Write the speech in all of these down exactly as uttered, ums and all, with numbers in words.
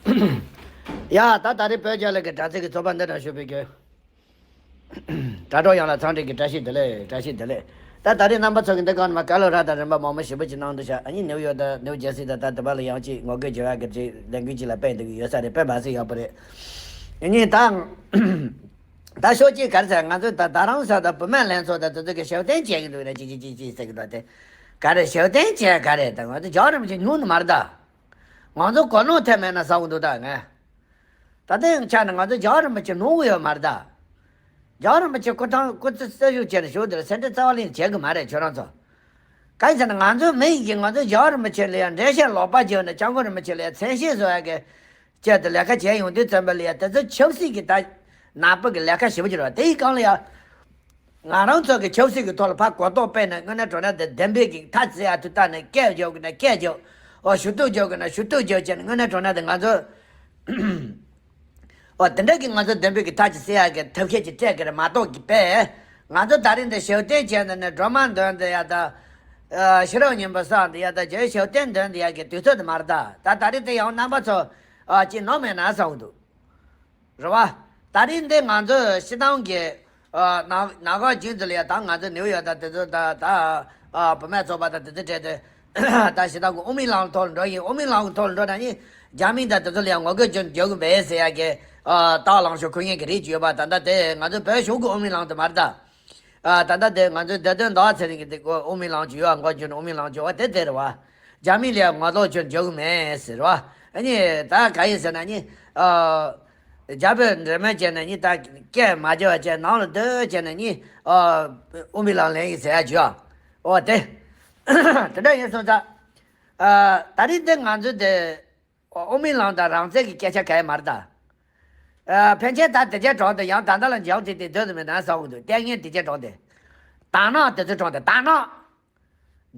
ཡ་ད་ད་རེས་བོད་རྒྱལ་ལ་གི་དྲ་ཚིགས་ཀྱི་ཚོགས་པ་འདི་འདྲ་ཞུ་བའི་རྒྱུ། དྲ་གྲོགས་ཡོངས་ལ་འཚམས་འདྲི་གི་བཀྲ་ཤིས་བདེ་ལེགས། བཀྲ་ཤིས་བདེ་ལེགས། ད་ད་རེས་རྣམ་པ་ཚོ་གི་འདི་གང་ནས་མ་ག་ལོ་ར་དང་རིམ་པ་མང་པོ་ཞེ་པོ་ཅིག་གནང་འདུག་ཤག་ཨ་ནི་ནེའུ་ཡོག་དང་ནེའུ་ཇར་སི་དང་ད་དེ་བ་ལ་ཡང་ཅིག་ངོ་རྒོལ་བྱེད་ཡག་གི་ཅིག་ལས་འགུལ་ཅིག་ལ་སྤེལ་འདུག་གི་ཡོད་ས་རེད། སྤེལ་མ་ཟིན་ཡག་པོ་རེད། ཨ་ནི་ད་ད་ཤོག་ཅིག་ག་རེ་ཟེར། ང་ཚོ་ད་རྡ་རམ་ས་ད་བུད་མེད་ལྷན་ཚོགས་དང་དེ་ཚོ་གི་ཞབས་བརྟན་བྱེད་ཀྱི་འདུག་རེད། ཅིག་ཅིག་ཅིག་ཅིག་ཟེར་གི་འདུག་དེ་ག་རེ་ཞབས་བརྟན་བྱེད་ག་རེ། ད་ང་ཚོ་རྒྱལ་བ་རིན་པོ་ཆེ་ཉུང་ནི་མ་རེད་ད། ང་ཚོ་གོ་ནོར་ཐེབས་མེད་ན་བསམ་གི་འདུག་ད་ངས། ད་ལྟའི་ཆ་ནས་ང་ཚོ་རྒྱལ་བ་རིན་པོ་ཆེ་ནོར་གི་ཡོད་མ་རེད་ད། རྒྱལ་བ་རིན་པོ་ཆེ་སྐུ་ཐང་སྐུ་ཚེ་བརྟན་བཞུགས་བྱས་ནས་བཞུགས་དེར་སེམས་ཁྲལ་རྩ་བ་ལེན་བྱེད་གི་མ་རེད་ཁྱོད་རང་ཚོ། གང་ཡིན་ཟེར་ན་ང་ཚོ་མི་ཡིན་གྱི་ང་ཚོ་རྒྱལ་བ་རིན་པོ་ཆེ་ལ་ཡང་འགྲེལ་བཤད་ལོག་པ་བྱས་ནས་སྐྱབས་མགོན་རིན་པོ་ཆེ་ལ་ཡང་མཚན་ཤས་བཟོ་ཡ་གི་ཆེད་དུ་ལས་ཀ་བྱས་ཡོང་དུས་ཙམ་པ་ལ་ཡང་དེ་ཚོ་ཆབ་སྲིད་ཀྱི་ད་ནག་པོ་གི་ལས་ཀ་ཞེ་པོ་ཅིག་རེད་བ། དེ་ཡི་སྒང་ལ་ཡང་། ང་རང་ཚོ་གི་ཆབ་སྲིད་ཀྱི་ཐོག་ལ་ཕར་གོ་རྟོགས་སྤེལ་ནས་དངོས་གནས་དྲང་གནས་དེ་བདེན་པའི་གི་མཐའ་གཅིག་ཨ་ཐུ་བལྟ་ནས་སྐད་རྒྱག་གི་ན་སྐད་རྒྱག་ཨོ་ཞུ་གཏུག་རྒྱག་གི་ན་ཞུ་གཏུག་རྒྱག་བྱས་ནས་དངོས་གནས་དྲང་གནས་དེ་ང་ཚོ་ཨོ་དེ་འདྲ་གི་ང་ཚོ་བདེན་པའི་གི་མཐའ་གཅིག་གསལ་ཡག་གི་ཐབས་ཤེས་ཅིག་སྤྲད་གི་རེད་མ་གཏོགས་གི་པས། ང་ཚོ་ད་རིང་འདི་ཞབས་བརྟན་བྱས་ནས་ནས་སྒྲོལ་མ་འདོན་འདི་ཡ་ད་ཤེས་རབ་སྙིང་པོ་བསགས་འདི་ཡ་ད་རྗེ་ཞབས་བརྟན་འདོན་འདི་ཡ་གི་དུས་ཚོད་དེ་མ་རེད་ད། ད་ད་རིང་དེ་ཡང་རྣམ་པ་ཚོ་ཨ་ཅིག་ནོར་མེད་ན་བསམ་གི་འདུག་རེད་བ། ད་རིང་འདི་ང་ཚོ་སྤྱིར་བཏང་གི་ཨ་ནང་ནང་ཁོངས་རྒྱུན་དུ་ལ་ཡ་ད་ང་ཚོ་ནེའུ་ཡོག་དང་དེ་ཚོ་ད་ད་ཨ་བུད་མེད་ཚོགས་པ་དང་དེ་ཚོ་གྲས་དེ་ད་སྤྱིར་བཏང་གི་དབུ་མའི་ལམ་ཐོག་ལ་འགྲོ་ཡིན། དབུ་མའི་ལམ་ཐོག་ལ་འགྲོ་ན་ནི་རྒྱ་མི་དང་དེ་ཚོ་ལ་ཡ་ངོ་རྒོལ་རྒྱག་རྒྱག་གི་མེད་ཟེར་ཡ་གི་ཨ་ད་ལངས་ཤོག་ཁོ་ཡིན་གི་རེད་ཀྱི་ཡོད་པ། ད་ལྟ་དེ་ང་ཚོ་བོད་གཞུང་གི་དབུ་མའི་ལམ་དུ་མ་རེད་ད། ཨ་ད་ལྟ་དེ་ང་ཚོའི་བདེ་དོན་ཟླ་བ་ཚེ་རིང་གི་དེ་ཀོ་དབུ་མའི་ལམ་གྱི་ཡོད། ཨ་འགོ་བརྒྱུད་ནས་དབུ་མའི་ལམ་གྱི་འོ་དེ་དེ་རེད་བ། རྒྱ་མི་ལ་ཡང་ངོ་ལོག་ཁྱོད་འཇོག་གི་མེད་ཟེར་བ། ཨ་ནི་ད་ག་ཡིན་ཟེར་ན་ནི་ཨ་རྒྱ་བོད་འབྲེལ་མོལ་བྱས་ནས་ནི་ད་སྐད་མ་བརྗེ་བ་བྱས་ནང་ལ་སྡོད་བྱས་ནས་ནི་ཨ་དབུ་མའི་ལམ་ལེན་ཡིན་ཟེར་ཡ་བྱོས། ཨ་འོ་དེ་དེ་འདྲ་ཡིན་སོང་ཙང་ཨ་ད་རིང་དེ་ང་ཚོ་དེ། དབུ་མའི་ལམ་དང་རང་བཙན་གྱི་སྐད་ཆ་ག་ཡེ་མ་རེད་ད། ཨ་ཕན་ཆད་ད་དེ་ཅག་གྲོངས་ཏེ་ཡང་ད་ལྟ་ལ་འཇང་བྱས་ཏེ་སྡོད་དུ་མེད་ན་བསམ་གི་འདུག་ལྟས་ངན་དེ་ཅག་གྲོངས་ཏེ། དར་ནག་དེ་ཚོ་གྲོངས་ཏེ་དར་ནག་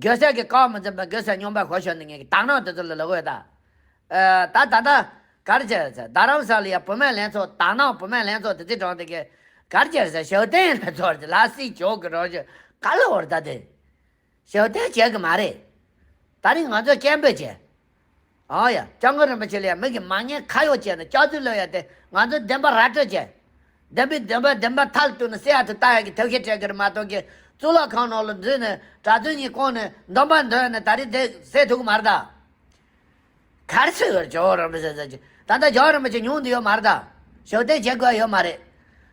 རྒྱལ་སྲས་ཀྱི་བཀའ་མི་འཛིན་པ་རྒྱལ་སྲས་སྨྱོན་པ་གོ་ཤོར་ནས་ངས་ཀྱི་དར་ནག་དེ་ཚོ་ལ་ལོག་ཡོད་ད། ཨ་ད་ད་ད་ག་རེ་བྱས་ཟེར། རྡ་རམ་ས་ལ་ཡ་བུད་མེད་ལྷན་ཚོགས་དར་ནག་བུད་མེད་ལྷན་ཚོགས་དེ་ཚོ་གྲོངས་ཏེ་གི་ག་རེ་བྱས་ཟེར། ཞབས་བརྟན་ལ་ཚོར་ཏེ་ལ་སྲིད་ཇོ་གི་རོ་ཞོ་ག་ལ་བོར་ད་དེ། ཞབས་བརྟན་བྱེད་གི་མ་རེད། ད་རིང་ང་ཚོ་སྐད་འབོད་བྱས། ཨོ་ཡ། སྐྱབས་མགོན་རིན་པོ་ཆེ་ལ་ཡ་མི་གི་མ་ཉེས་ཁ་གཡོག་བྱས་ནས་སྐྱག་རྫུན་ལབ་ཡ་དེ་ང་ཚོ་བདེན་པ་ར་སྤྲོད་བྱས། བདེན་པའི་བདེན་པ་བདེན་པ་མཐའ་ལ་གཏུགས་ནས་གསལ་ཡ་དེ་ལྟ་ཡ་གི་ཐབས་ཤེས་སྤྲད་གི་རེད་མ་གཏོགས་གི་གཙུག་ལག་ཁང་ནང་ལ་འཛུལ་ནས་གྲྭ་བཙུན་གཉིས་བསྐོངས་ནས་འདོན་པ་འདོན་ནས་ད་རིང་དེ་སེལ་ཐུབ་གི་མ་རེད་ད། གར་སོང་བར་ཇོ་རིན་པོ་ཆེ་ཟེར་གྱི། ད་ལྟ་ཇོ་རིན་པོ་ཆེ་ཉུང་དུ་ཡོད་མ་རེད་ད། ཞབས་བརྟན་བྱེད་དགོས་ཡོད་མ་རེད།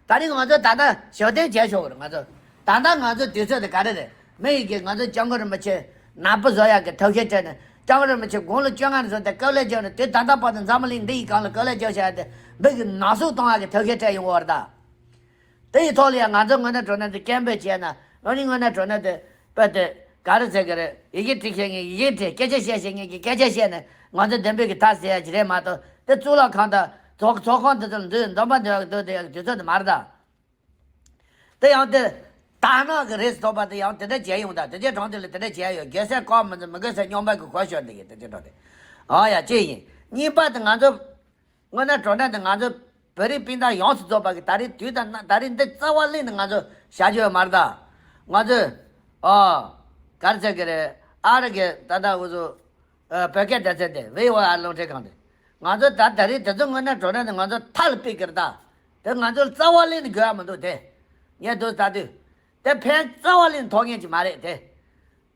ད་རིང་ང་ཚོ་ད་ལྟ་ཞབས་བརྟན་བྱས་ཆོག་གི་རེད་ང་ཚོ། ད་ལྟ་ང་ཚོ་དུས་ཚོད་དེ་ག་རེ་རེད། མི་ཡི་གེ་ང་ཚོ་སྐྱབས་མགོན་རིན་པོ་ཆེ་ནག་པོ་བཟོ་ཡག་གི་ཐབས་ཤེས་སྤྲད་ནས་སྐྱབས་མགོན་རིན་པོ་ཆེ་དགུང་ལོ་བཅོ་ལྔ་ནས་བཟུང་སྟེ་དཀའ་ལས་བརྒྱབ་ནས་དུས་ད་ལྟ་བར་དུ་འཛམ་བུ་གླིང་འདི་ཡི་སྒང་ལ་དཀའ་ལས་བརྒྱབ་བཞག་ཡ་དེ་མི་གི་ནག་གསུག་གཏོང་ཡག་གི་ཐབས་ཤེས་སྤྲད་ཡོང་གི་ཡོད་རེད་ད། དེ་ཡི་ཐོག་ལ་ཡང་ང་ཚོ་དངོས་གནས་དྲང་གནས་དེ་སྐད་འབོད་བྱས་ན་ཨ་ནི་དངོས་གནས་དྲང་གནས་དེ་དཔེ་དེ་ག་རེ་ཟེར་གི་རེད། ཡི་གེ་འབྲི་ཤེས་མཁན་ཡི་གེ་འབྲི། སྐད་ཆ་བཤད་ཤེས་མཁན་གྱིས་སྐད་ཆ་བཤད་ནས་ང་ཚོ་བདེན་པའི་གི་མཐའ་གསལ་ཡ་ཅིག་རེད་མ་གཏོགས་དེ་གཙུག་ལག་ཁང་དང་ཚོགས་ཚོགས་ཁང་དེ་ཚོ་ལ་འཛུལ་འདོན་པ་འདོན་ཡག་འདོན་དེ་ཡག་དུས་ཚོད་དེ་མ་རེད་ད། དེ་ཡང་དེ་དར་ནག་གི་རིས་ཐོབ་པ་དེ་ཡང་དེ་འདྲ་བྱས་ཡོང་ད། དེ་ཚོ་གྲོངས་དུས་ལ་དེ་འདྲ་བྱས་ཡོད། རྒྱལ་སྲས་བཀའ་མི་འཛིན་མི་རྒན་སྲས་སྨྱོན་པ་གི་གོ་ཤོར་འདི་གི་དེ་ཚོ་གྲོངས་ཏེ། ཨ་ཡ་གཅིག་ཡིན། གཉིས་པ་དེ་ང་ཚོ་དངོས་གནས་དྲང་གནས་དེ་ང་ཚོ་བོད་རིགས་སྤུན་ཟླ་ཡོངས་སུ་རྫོགས་པ་གི་ད་རེས་དུས་དང་ད་རེས་འདི་རྩ་བ་ལེན་ནས་ང་ཚོ་བྱ་རྒྱུ་ཡོད་མ་རེད་ད། ང་ཚོས་ཨ་ག་རེ་ཟེར་གི་རེད། ཨ་རི་གི་ད་ལྟ་འུ་ཚོ་ཨ་བོད་སྐད་སྡེ་ཚན་དེ་ཝི་ཨོ་ཨེ་རླུང་འཕྲིན་ཁང་དེ། ང་ཚོ་ད་ད་རེས་དེ་ཚོ་དངོས་གནས་དྲང་གནས་ནས་ང་ཚོ་མཐའ་ལ་ཕིག་གི་རེད་ད། དེ་ང་ཚོ་རྩ་བ་ལེན་ནས་དགོས་ཡ་མི་འདུག་དེ་ངས་འདུག་ད་དུས་དེ་ཕན་རྩ་བ་ལེན་ཐོགས་མཁན་ཅིག་མ་རེད་དེ།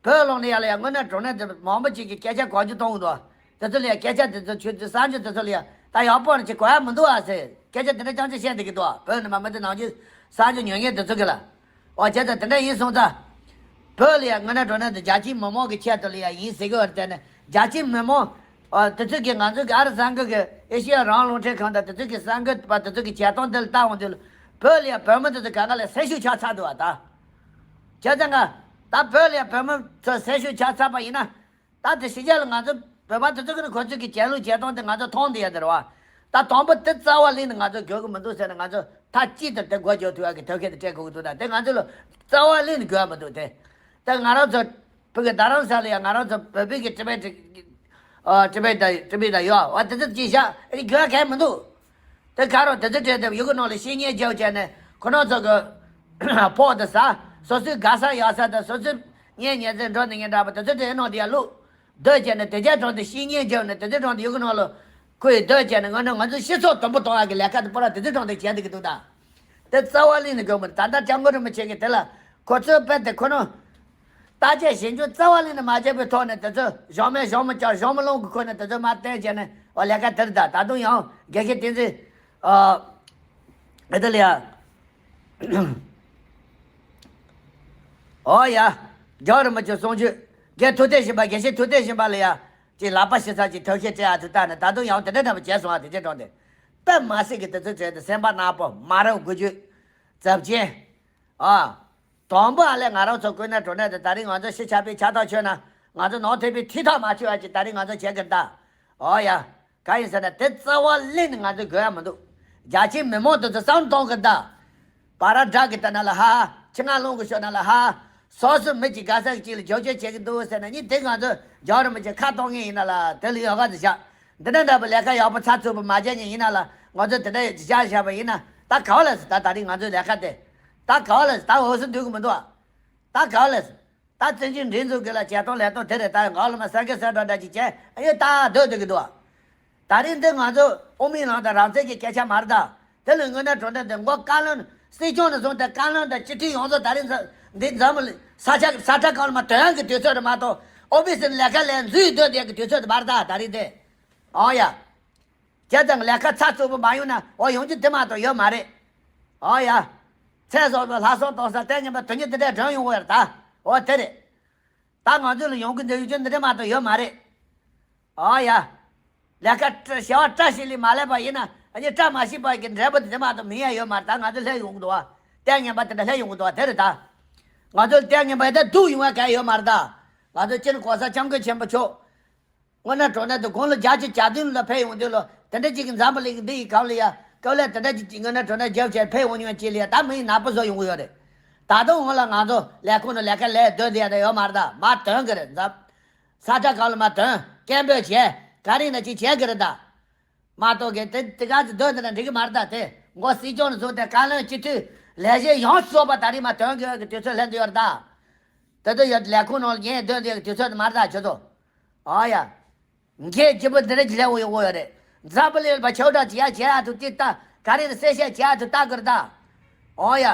བོད་ལུང་ནས་ཡར་ལ་ཡ་དངོས་གནས་དྲང་གནས་དེ་མང་པོ་ཅིག་གིས་སྐད་ཆ་གོ་རྒྱུ་གཏོང་གི་འདུག་དེ་ཚོ་ལ་ཡ་སྐད་ཆ་དེ་ཚོ་ཆུ་ཚོད་གསར་འགྱུར་དེ་ཚོ་ལ་ཡ་ད་ཡག་པོ་ནས་ཅིག་གོ་ཡ་མི་འདུག་ཨ་ཟེར་སྐད་ཆ་དེ་འདྲ་རྐྱང་རྐྱང་བཤད་བསྡད་ཀྱི་འདུག་བོད་ནས་མ་མི་དེ་ནང་ཆུ་གསར་འགྱུར་ཉན་མཁན་དེ་ཚོ་གི་ལ། ཨོ་བྱས་ཙང་དེ་འདྲ་ཡིན་སོང་ཙང་། བོད་ལ་ཡང་དངོས་གནས་དྲང་གནས་དུ་རྒྱ་ཆེའི་མི་མང་གི་ཆེད་དུ་ལ་ཡང་ཡིན་ཟེར་གི་བར་བལྟས་ནས་རྒྱ་ཆེའི་མི་མང་། ཨོ་དེ་ཚོས་ཀྱི་ང་ཚོ་གི་ཨ་རི་གསར་འགོད་ཀྱི་ཨེ་ཤེ་ཡ་རང་དབང་རླུང་འཕྲིན་ཁང་དང་དེ་ཚོས་ཀྱི་གསར་འགོད་པ་དེ་ཚོས་ཀྱི་བྱེད་སྟངས་འདི་ལ་ལྟ་འོང་དུས་ལ་བོད་ལ་ཡང་བོད་མི་དེ་ཚོ་གང་ག་ལ་སེམས་ཤུགས་ཆག་ཚར་འདུག་བ་ད། བྱས་ཙང་ང་ད་བོད་ལ་ཡང་བོད་མི་ཚོ་སེམས་ཤུགས་ཆག་ཚར་བ་ཡིན་ན། ད་དེ་ཕྱི་རྒྱལ་ལ་ང་ཚོ་བོད་པ་དེ་ཚོ་གི་ནི་ཁོ་ཚོ་གི་རྒྱལ་གླུ་རྒྱལ་སྟངས་དེ་ང་ཚོ་མཐོང་བསྡད་ཡ་དེ་རེད་བ། ད་དང་པོ་དེ་རྩ་བ་ལེན་ནས་ང་ཚོ་དགོས་ཀྱི་མི་འདུག་ཟེར་ནས་ང་ཚོ་མཐའ་གཅིག་ཏུ་དེ་སྒོ་རྒྱག་ཐུབ་ཡ་གི་ཐབས་ཤེས་དེ་སྤྲད་དགོས་ཀྱི་འདུག་ད་དེ་ང་ཚོ་ལ་རྩ་བ་ལེན་ནས་དགོས་ཡ་མི་འདུག་དེ་དེ་ང་རང་ཚོ་བོད་ཀྱི་རྡ་རམ་ས་ལ་ཡ་ང་རང་ཚོ་བོད་པའི་གི་ཊི་བེ་ཊི་ཊི་བེ་ཊི་དང་ཊི་བེ་ཊི་དང་ཡོད་བ་དེ་ཚོ་ཅིག་བཞག་ཨེ་དགོས་ཡ་གང་ཡང་མི་འདུག་དེ་ག་རང་དེ་ཚོ་གྲས་དེ་ཡུ་གུར་ནང་ལ་བཤེས་གཉེན་རྒྱག་བྱས་ནས་ཁོ་རང་ཚོ་གི་ཕོགས་དེ་ཟ། སོ་སོའི་དགའ་ས་ཡག་ས་དང་སོ་སོའི་གཉེན་ཉེ་ཚན་འགྲོ་ནས་ཉེ་འདྲ་པོ་དེ་ཚོ་དེ་ནང་དེ་ཡ་བླུག་སྡོད་བྱས་ནས་དེ་རྒྱ་གྲོང་དེ་བཤེས་གཉེན་རྒྱག་ནས་དེ་ཚོ་གྲོང་དེ་ཡུ་གུར་ནང་ལ་ ཁོ་ཡི་འདོད་བྱས་ནས་ང་ནི་ང་ཚོའི་སྤྱི་ཚོགས་དུམ་བུ་གཏོང་བ་གི་ལས་ཀ་དེ་པོ་ར་དེ་ཚོའི་གྲོང་དེ་བྱས་འདུག་གི་འདུག་ད། དེ་རྩ་བ་ལེན་ནས་དགོས་མོད། ད་ལྟ་སྐྱབས་མགོན་རིན་པོ་ཆེ་གིས་དེ་ལ་ཁོ་ཚོའི་དཔེ་དེ་ཁོ་ནོ། བརྟག་དཔྱད་ཞིབ་འཇུག་རྩ་བ་ལེན་ནས་མ་བྱས་པའི་ཐོག་ནས་དེ་ཚོ་གཞུང་མེད་གཞུང་མི་བཅར་གཞུང་མི་ལོང་གི་ཁོ་ནས་དེ་ཚོ་མ་བསྟན་བྱས་ནས་འོ་ལས་ཀ་དེར་ད་ད་དུང་ཡང་དགེ་བཤེས་བསྟན་འཛིན། ཨ་ཨེ་ད་ལི་ཡ། ཨོ་ཡ། རྒྱལ་བ་རིན་པོ་ཆེ་གསུང་ཆོས། རྒན་ཐུབ་བསྟན་ཞིང་པ་དགེ་བཤེས་ཐུབ་བསྟན་ཞིང་པ་ལ་ཡ། ཅིག་ལག་པ་ཞིག་ཚར་ཅིག་ཐབས་ཤེས་སྤྲད་ཨ་ཐུ་ལྟ་ནས་ད་དུང་ཡང་དེ་འདྲ་འདྲ་པོ་བྱས་སོང་ཨ་དེ་ཅེས་གྲོང་དེ། དཔེ་མ་སྲིད་ཀྱི་དེ་ཚོ་བྱས་ཏེ་སེམས་པ་ནག་པོ་མ་རབས་དགུ་བཅུ། རྩབ་ཅན། ཨ། དང་པོ་ཨ་ལས་ང་རང་ཚོ་ཀུན་ནས་གྲོང་ནས་དེ་ད་རིང་ང་ཚོ་ཤི་ཆ་པའི་ཆ་ཐག་ཆོད་ན་ང་ཚོ་ནང་ཐེ་པའི་ཐིག་ཐག་མ་ཆོད་ཨ་ཅིག་ད་རིང་ང་ཚོ་བྱེད་ཀྱི་ད། ཨོ་ཡ། ག་ཡིན་ཟེར་ན་དེ་རྩ་བ་ལེན་ནས་ང་ཚོས་དགོས་ཡ་མི་འདུག་རྒྱ་ཆེའི་མི་མང་དེ་ཚོ་བསམ་གཏོང་གི་ད། བ་ར་བྲག་གི་ད་ན་ལ་ཧ། ཆུ་ང་ལུང་གི་ཤོད་ན་ལ་ཧ། སོ་སོ་མི་གཅིག་ག་ས་གཅིག་ལ་རྒྱབ་སྐྱོར་བྱེད་ཀྱི་འདུག་ཟེར་ན་ནི་དེ་ང་ཚོ་རྒྱལ་བ་རིན་པོ་ཆེ་ཁ་གཏོང་མཁན་ཡིན་ན་ལ་དེ་ལ་ཡོད་ག་ཟེར་བཞག་འདི་འདྲ་འདྲ་པོ་ལས་ཀ་ཡག་པོ་ཚགས་ཚུད་པོ་མ་བྱས་ཉིན་ཡིན་ན་ལ་ང་ཚོ་དེ་འདྲ་བཞག་བཞག་པ་ཡིན་ན་ད་ག་བ་ལ་ཟེར་ད་ད་རིང་ང་ཚོའི་ལས་ཀ་དེ། ད་ག་བ་ལ་ཟེར་ད་འོ་སུ་འདུག་གི་མི་འདུག་ད་ག་བ་ལ་ཟེར། ད་བཙན་བྱོལ་འགྲན་ཚོགས་ཀྱི་ལ་བྱེད་སྟངས་ལས་སྟངས་དེ་རེད་ད་ཡང་ག་ལ་མ་ས་ཀེ་ས་འགྲོ་འདྲ་ཅིག་བྱས་ཨ་ཡོད་ད་སྡོད་སྡོད་ཀྱི་འདུག་ད་རིང་འདི་ང་ཚོ་དབུ་མའི་ལམ་དང་རང་བཙན་གྱི་སྐད་ཆ་མ་རེད་ད། དེ་ལ་དངོས་གནས་དྲང་གནས་དེ་མགོ་བཀའ་བློན་སྲིད་སྐྱོང་ནས་བཟུང་སྟེ་བཀའ་བློན་དང་སྤྱི་འཐུས་ཡོངས་རྫོགས་ད་རིང་འཛམ་འདི་འཛམ་བུ་གླིང་ས་ཆ་ས་ཁྲ་གང་ལ་མ་དོན་གྱི་དུས་ཚོད་རེད་མ་གཏོགས་ཨོ་བི་སི་ལས་ཀ་ལས་འཛུལ་སྡོད་བསྡད་ཀྱི་དུས་ཚོད་དེ་མ་རེད་ད་ད་རིང་དེ། ཨོ་ཡ། བྱས་ཙང་ལས་ཀ་ཚགས་ཚུད་པོ་མ་ཡོང་ན་འོ་ཡོང་རྒྱུ་དེ་མ་གཏོགས་ཡོད་མ་རེད། ཨོ་ཡ། ཚེ་སྲོག་དང་ལྷ་སྲོག་གཏོང་ས་ལྟས་ངན་པ་དོན་གཉེར་དེ་འདྲས་སྒྲོན་ཡོང་གི་ཡོད་རེད་ད། ཨོ་དེ་རེད། ད་ང་ཚོ་ལ་ཡོང་གི་འདུག་ཡོང་རྒྱུ་འདི་འདྲས་མ་གཏོགས་ཡོད་མ་རེད། ཨོ་ཡ། ལས་ཀ་བྱ་བ་བཀྲ་ཤིས་ལས་མ་ལས་པ་ཡིན་ན་ཨ་ནི་བཀྲ་མ་ཤིས་པ་གི་འབྲས་བུ་དེ་མ་གཏོགས་མི་ཡ་ཡོད་མ་རེད་ད། ང་ཚོ་སླེབས་ཡོང་གི་འདུག་བ། ལྟས་ངན་པ་དེ་འདྲ་སླེབས་ཡོང་གི་འདུག་བ་དེ་རེད་ད། ང་ཚོ་ལ་ལྟས་ངན་པ་ཡིན་ད་སྡུག་ཡོང་བ་གང་ཡོད་མ་རེད་ད། ང་ཚོ་སྤྱིར་གོང་ས་སྐྱབས་མགོན་ཆེན་པོ་མཆོག་དངོས་གནས་དྲང་གནས་དུ་དགུང་ལོ་བརྒྱད་ཅུ་གྱ་བདུན་ལ་ཕེབས་ཡོང་དུས་ལོ་དེ་འདྲ་ཅིག་གི་འཛམ་བུ་གླིང་འདི་ཡི་སྒང་ལ་ཡ་སྐབས་ལ་དེ་འདྲ་ཅིག་དངོས་གནས་དྲང་གནས་རྒྱབ་བྱས་ཕེབས་ཡོང་མྱོང་ཅིག་ལ་ཡ་ད་མི་ཡི་ནག་པོ་བཟོ་ཡོང་གི་ཡོད་རེད། ད་དུང་འོང་ལ་ང་ཚོ་ལས་ཁུངས་ནང་ལས་ཀ་ལས་སྡོད་བསྡད་ཡ་ད་ཡོད་མ་རེད་ད་མ་དོན་གི་རེད་འཛམ། ས་ཁྲ་གང་ལ་མ་དོན་སྐད་འབོད་བྱས་ག་རེ་ན་ཅིག་བྱས་གི་རེད་ད། མ་གཏོགས་གི་དེ་དེ་ག་ཚོད་སྡོད་འདི་ན་འགྲིག་གི་མ་རེད་ད་དེ་མགོ་སྲིད་སྐྱོང་ནས་བཟུང་སྟེ་བཀའ་བློན་སྤྱི་འཐུས་ལས་བྱེད་ཡོངས་སུ་རྫོགས་པ་ད་རེས་མ་དོན་གི་ཡོད་གི་དུས་ཚོད་ལྷན་དུ་ཡོད་རེད་ད། དེ་ཚོ་ཡོད་ལས་ཁུངས་ནང་ལ་ངས་སྡོད་འདི་ཡོད་གི་དུས་ཚོད་དེ་མ་རེད་ད་ཁྱོད་ཚོ། ཨ་ཡ། ངས་སྐྱིད་པོ་འདི་འདྲ་ཅིག་སླེབས་ཡོང་གི་ཡོད་རེད། འཛམ་བུ་གླིང་ལ་ཕྱོགས་བསྒྲགས་བྱེད་ཡ་བྱེད་ཡ་ཐུག་ཅིག་ལྟ་ག་རེ་ནས་གསལ་བཤད་བྱེད་ཡ་ཐུག་ལྟ་དགོས་རེད་ད། ཨོ་ཡ།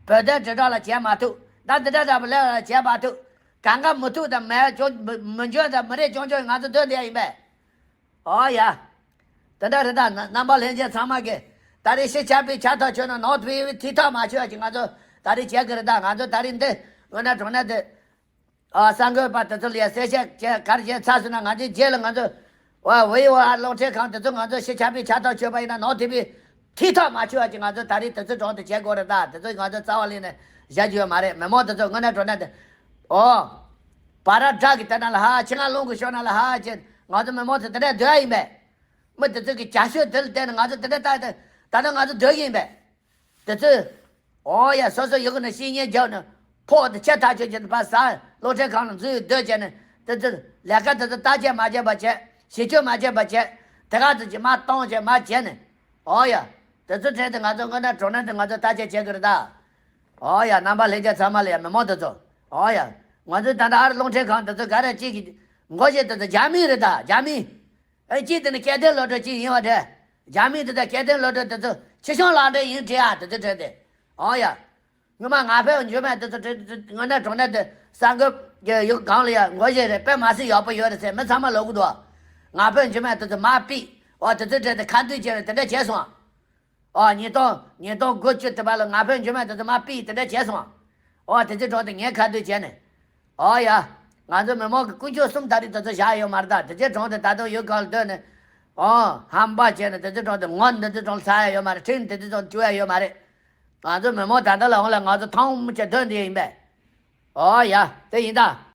བོད་དོན་དྲིལ་བསྒྲགས་ལ་བྱེད་མ་ཐུབ་ད་འདི་འདྲ་འདྲ་པོ་སླེབས་ལ་བྱེད་མ་ཐུབ། གང་ག་མི་ཐུབ་དང་མེད་ཅོ་མི་འཇོན་དང་མི་རེད་ཅོང་ཅོང་ང་ཚོ་སྡོད་འདི་ཡ་ཡིན་པས། ཨོ་ཡ། དེ་འདྲ་རེད་ད་ན་རྣམ་པ་ལྷན་རྒྱས་ཚང་མ་གི་ད་རེས་ཤི་ཆགས་པའི་ཆ་ཐག་ཆོད་ན་ནོར་ཐུབ་ཡོད་ཐིག་ཐག་མ་ཆོད་ཅིག་ང་ཚོ་ད་རེས་བྱེད་གི་རེད་ད་ང་ཚོ་ད་རེས་འདི་དངོས་གནས་དྲང་གནས་དེ། ཨ་གསར་འགོད་པ་དེ་ཚོ་ལ་ཡ་གསལ་བཤད་བྱས་ག་རེ་བྱས་ཚར་སོང་ན་ང་ཚོའི་རྗེས་ལ་ང་ཚོ་ཨ་ཝེ་ཝ་ཨ་རླུང་འཕྲིན་ཁང་དེ་ཚོ་ང་ཚོ་ཤི་ཆགས་པའི་ཆ་ཐག་ཆོད་པ་ཡིན་ན་ནོར་ཐུབ་པའི་ཐིག་ཐག་མ་ཆོད་ཅིག་ང་ཚོ་ད་རེས་དེ་ཚོའི་གྲོང་དུ་བྱེད་དགོས་རེད་ད་དེ་ཚོ་ང་ཚོ་རྩ་བ་ལེན་ནས་བཞག་རྒྱུ་ཡོད་མ་རེད་མི་མང་དེ་ཚོ་དངོས་གནས་དྲང་གནས་དེ་ཨོ། བ་ར་བྲག་གི་དེ་ན་ལ་ཧ་ཆེ་ང་རླུང་གི་ཤོར་ན་ལ་ཧ་ཅེ་ང་ཚོ་མི་མང་ཚོ་དེ་འདྲ་སྡོད་ཡ་ཡིན་པས། མི་དེ་ཚོ་གི་བྱ་སྤྱོད་དེ་ལ་བལྟས་ནས་ང་ཚོ་དེ་འདྲ་ལྟ་ཡ་དེ་ད་ནི་ང་ཚོ་སྡོད་ཀྱི་ཡིན་པས། དེ་ཚོས། ཨོ་ཡ་སོ་སོ་ཡོད་གི་ན་བཤེས་གཉེན་རྒྱབ་ནས་ཕོག་དེ་ཆེ་ཐག་ཆོད་ཀྱི་ཕ་ས་བློ་གྲོས་གང་ལ་འཛུལ་སྡོད་བྱས་ནས་དེ་ཚོ་ལས་ཀ་དེ་ཚོ་བརྟག་དཔྱད་མ་བྱས་པ་བྱས་ཞིབ་དཔྱོད་མ་བྱས་པ་བྱས་དེ་ག་ཚོ་ཅིག་མ་གཏོང་བྱས་མ་བྱས་ནས་ཨོ་ཡ། དེ་ཚོ་འཕྲལ་དུ་ང་ཚོ་དངོས་གནས་དྲང་གནས་དུ་ང་ཚོ་བརྟག་དཔྱད་བྱེད་དགོས་རེད་ད། ཨོ་ཡ་རྣམ་པ་ལྷན་རྒྱས་ཚང་མ་ལ་ཡ་མི་མང་དེ་ཚོ་ཨོ་ཡ། ང་ཚོ་ད་ལྟ་ཨ་རི་རླུང་འཕྲིན་ཁང་དེ་ཚོ་ག་རེ་གཅིག་གི་མགོ་བཞི་དེ་ཚོ་རྒྱ་མི་རེད་ད་རྒྱ་མི། ཨེ་གཅིག་དེ་ནི་སྐལ་ལྡན་སློབ་གྲོགས་གཅིག་ཡིན་པ་རེད། རྒྱ་མི་དེ་ཚོ་སྐལ་ལྡན་སློབ་གྲོགས་དེ་ཚོ་ཕྱི་བྱང་ལག་འབྲེལ་ཡིན་དྲི་ཨ་དེ་ཚོ་དྲན་ཏེ། ཨོ་ཡ། སྔོན་མ་ང་ཕོད་འཇུ་མེད་དེ་ཚོ་དྲན་དངོས་གནས་དྲང་གནས་དེ་གསར་འགོད་ཀྱི་ཡུལ་གང་ལ་ཡ་མགོ་བཞི་རེད་དཔེ་མ་སྲིད་ཡག་པོ་ཡོད་རེད་ཟེར་མི་ཚང་མ་ལབ་གི་འདུག་ང་ཕོད་འཇུ་མེད་དེ་ཚོ་མ་ཕིག་ཨོ་དེ་ཚོ་དྲན་ཏེ་ཁ་མདུན་བྱས་ནས་དེ་འདྲ་བྱས་སོང་། ཨོ་ཉིས་སྟོང་ཉིས་སྟོང་དགུ་བཅུ་དེ་བར་ལ་ང་ཕོད་འཇུ་མེད་དེ་ཚོ་མ་ཕིག་དེ་འདྲ་བྱས་སོང་། ཨོ་དེ་ཚོའི་གྲོགས་དེ་ངའི་ཁ་མདུན་བྱས་ནས། ཨོ་ཡ། ང་ཚོ་མི་མང་གི་དཀོན་མཆོག་གསུམ་ད་རེས་དེ་ཚོ་བཞག་ཡོད་མ་རེད་ད་དེ་ཚོའི་གྲོགས་དེ་ད་དུང་ཡུལ་གང་ལ་སྡོད་ནས། ཨོ་ཧམ་པ་བྱས་ནས་དེ་ཚོའི་གྲོགས་དེ་ངོ་འདི་ཚོའི་གྲོགས་ལ་ཚ་ཡ་ཡོད་མ་རེད་ཁྲིམས་དེ་ཚོའི་གྲོགས་ལ་བཅུག་ཡ་ཡོད་མ་རེད། ང་ཚོ་མི་མང་ད་ལྟ་ལ་འོང་ལ་ང་ཚོ་ཐང་མུ་ཆ་སྡོད་འདི་ཡིན་པས། ཨོ་ཡ་དེ་ཡིན་ད།